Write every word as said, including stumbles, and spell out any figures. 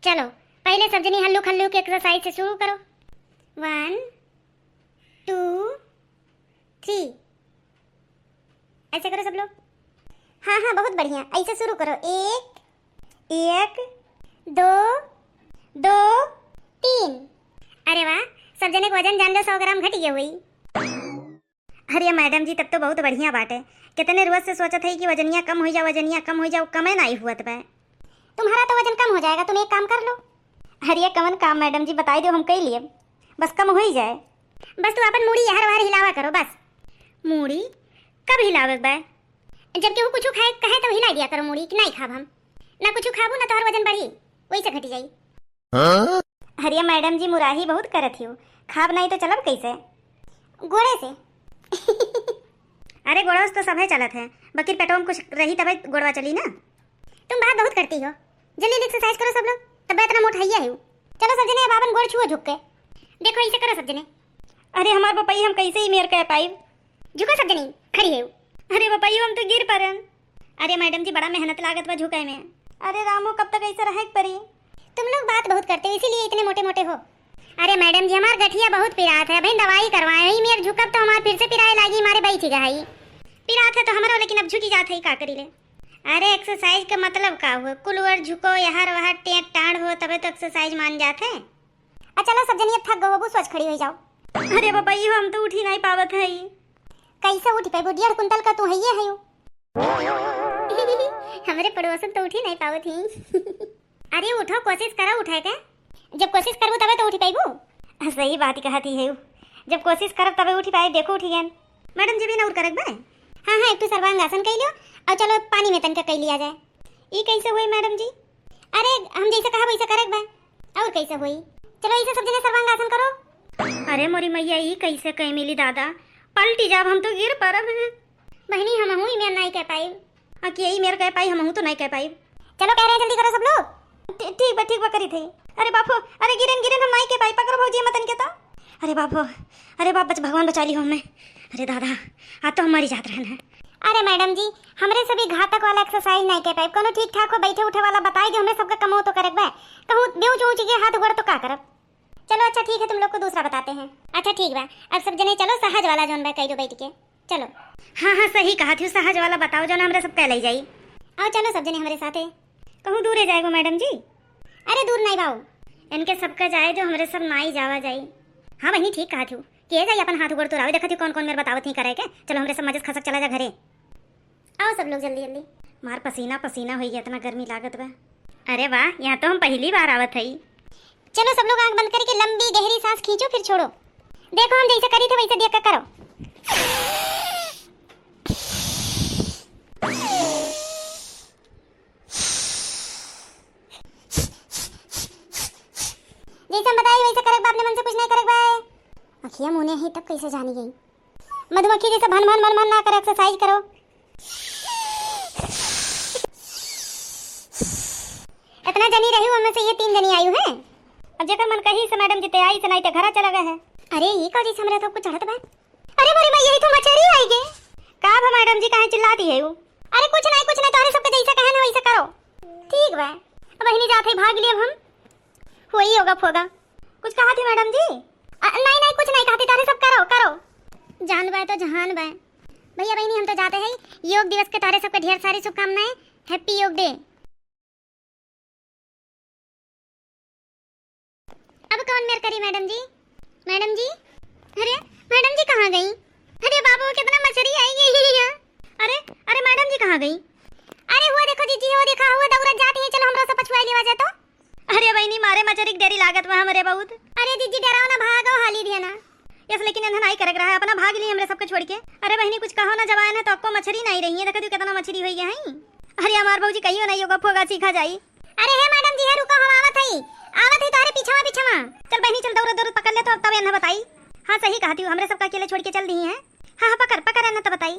चलो, पहले सब जनी हल्लुक हल्लुक exercise से शुरू करो। One, two, three। ऐसे करो सब लोग। हाँ, हाँ, बहुत बढ़िया। ऐसे शुरू करो। एक, एक, दो, दो, तीन। अरे वाह, सब जने के वजन जान लो, सौ ग्राम घट गया हुई। अरे मैडम जी, तब तो बहुत बढ़िया बाटे। कितने रोज से सोचत है कि वजनिया कम हो जाओ, वजनिया कम हो जाओ, कमे नाई हुअत बा। तुम्हारा तो वजन कम हो जाएगा, तुम एक काम कर लो। अरे कवन काम मैडम जी, बताई दो, हम कई लिए, बस कम हो ही जाए। बस तू अपन मूड़ी यहर वहर हिलावा करो बस। मूड़ी कब हिलावे के बा? जब केहू कुछ खाए कहे तो हिला दिया करो मूड़ी कि नहीं खाब हम। ना कुछ खाबू ना तोहर वजन बढ़ी, वही से घटी जाई। हाँ? अरे मैडम जी, मुराही बहुत करत हियो, खाब नहीं तो चलब कैसे? गोड़े से। अरे गोड़वा से तो सभे चलत है, बकिर पेटवा में कुछ रही तबे गोड़वा चली ना। तुम बात बहुत करती हो, जल्दी जल्दी exercise करो सब लोग, तबे इतना मोट हैया है। चलो सब जने अब आपन गोड़ छुओ झुक के, देखो ऐसे करो सब जने। अरे हमार बपई, हम कैसे ही मेर कह पाई? झुको सब जने, खड़ी है। अरे बपई, हम तो गिर परन। अरे मैडम जी, बड़ा मेहनत लागत बा झुकाए में। अरे रामो, कब तक ऐसे रहे के पड़ी? तुम लोग बात बहुत करते हो, इसीलिए इतने मोटे मोटे हो। अरे मैडम जी, हमार गठिया बहुत पिरात है, अभी दवाई करवाए ही, मेर झुकब तो हमार फिर से पिराए लागी, मारे बैठ गई। पिरात है तो हमरो, लेकिन अब झुकी जात है, का करी ले। अरे exercise का मतलब का हुआ? कुल ओर झुको, यहर वहर टेट टाड़ हो, तबे तो exercise मान जात है। आ चलो सब जनी, अब थक गो होबू, सोच खड़ी हो जाओ। अरे बाबा, यो हम तो उठी नहीं पावत है। कैसे उठ पाबू? डेढ़ कुंटल का तू हइये है। हमरे पड़ोसन तो उठी नहीं पावत ही। अरे उठो, कोशिश करो उठे के। जब कोशिश करबू तबे तो उठी पाइबू। सही बात कहत ही है, जब कोशिश करब तबे उठी पाए। देखो उठी गयन। मैडम जी भी ना और करक बा। हाँ हाँ, एक ठो सर्वांग आसन कई लियो और चलो पानी में तनका कई लिया जाए। ई कैसे हुई मैडम जी? अरे हम जैसे कहब वैसे करक बा, और कैसे हुई? चलो ऐसे सब जने सर्वांग आसन करो। अरे मोरी मैया, ई कैसे कई मिली दादा, पलटी जाब हम तो गिर परब। बहिनी, हमहू ई मेर नाई कह पाइब। आ, के ई मेर कह पाई, हमहू तो नाई कह पाइब। चलो, कह रहे हैं, जल्दी करो सब लोग। ठी-, ठीक बा, ठीक बा, करी थे। अरे बाप हो, अरे गिरेन, गिरेन, हम नाई कह पाई, पकड़ो भौजी, मत इनके तो। अरे बाप हो, अरे बाप, बच, भगवान बचा ली हो हमें। अरे दादा, आज तो हम मरी जात रहन है। अरे मैडम जी, हमरे सभी घातक वाला exercise नाई कह पाइब, कोनो ठीक ठाक हो, बैठे उठे वाला बताई दो, हमरे सबका कमो तो करक बा। कहूँ बेउच ऊँच के हाथ गोड़ तो का करब? चलो अच्छा ठीक है, तुम लोग को दूसरा बताते हैं। अच्छा ठीक बा, अब सब जने चलो सहज वाला जौन बा कइलो बैठ के, चलो। हाँ हाँ, सही कहा थी, सहज वाला बताओ जौन हमरे सब कह ले जाई। आओ चलो सब जने हमरे साथे। कहूँ दूरे जाएगो मैडम जी? अरे दूर नहीं बाऊ। इनके सबका जाए जो हमरे सब नाई जावा जाई। हाँ बहिनी ठीक कहा थी, के जाई अपन हाथ गोड़ तुरावे, देखा थी कौन कौन मेर बतावत ही करे के। चलो हमरे सब मजे से खसक चला जा घरे। आओ सब लोग जल्दी जल्दी। मार पसीना पसीना होई गया, इतना गर्मी लागत बा। अरे वाह, यहाँ तो हम पहली बार आवत हई। चलो सब लोग आंख बंद करके लंबी गहरी सांस खींचो, फिर छोड़ो। देखो हम जैसे करी थे वैसे देख के करो। जैसे हम बताई वैसे करक बा, अपने मन से कुछ नहीं करक बा। अखिया मुने ही तब कैसे जानी गई? मधुमक्खी जैसे भन भन भन भन ना करे, exercise करो। इतना जनी रही, उनमें से ये तीन जनी आई है। अब जेकर मन कही से मैडम जी ते आई से, नहीं ते घरा चला गए है। अरे ये का जैसे हमरे तो कुछ चढ़त बा। अरे मोरी माँ, यही तो मछरी आई गे। का भा मैडम जी, काहे चिल्लाती है वो? अरे कुछ नहीं, कुछ नहीं, तोहरे सबके जैसा कहे ना वैसा करो। ठीक बा, अब बहिनी जात है, भाग लिए अब हम। होई होगा फोगा। कुछ कहा थी मैडम जी? अ, नहीं नहीं, कुछ नहीं कहा थी, तोहरे सब करो करो। जान बा तो जहान बा। भैया बहिनी हम तो जाते हैं, योग दिवस के तोहरे सबके ढेर सारी शुभकामनाएं। Happy योग day। अब कौन मेर करी मैडम जी? मैडम जी, अरे मैडम जी कहाँ गई? अरे बाबू कितना मछरी आई गई है यहाँ। अरे अरे मैडम जी कहाँ गई? अरे हुआ देखो जीजी, हुआ देखा हुआ दौड़त जाती है, चलो हमरा से पछुआ लेवा जाए तो। अरे बहिनी मारे मछरी के डेरी लागत बा हमरे बहुत। अरे जीजी डराओ ना, भागो हाली दिया ना। यस, लेकिन इन्हें नाई करक रहा है, अपना भाग ली हमरे सबके छोड़ के। अरे बहिनी, कुछ कहो ना, जवान है तो आपको मछरी नाई रही है, देखा तू कितना मछरी हुई है। अरे हमार भौजी कहियो ना योगा फोगा सीखा जाई। अरे हे मैडम जी, हे रुको, हम आवत हई, आवत हई तोहरे पीछवा पीछवा। चल बहिनी चल, दौड़त दौड़त पकड़ ले तो तब इन्हें बताई। हाँ सही कहा तू, हमरे सबका अकेले छोड़ के चल दी है। हाँ हाँ, पकड़ पकड़ इन्हें तो बताई।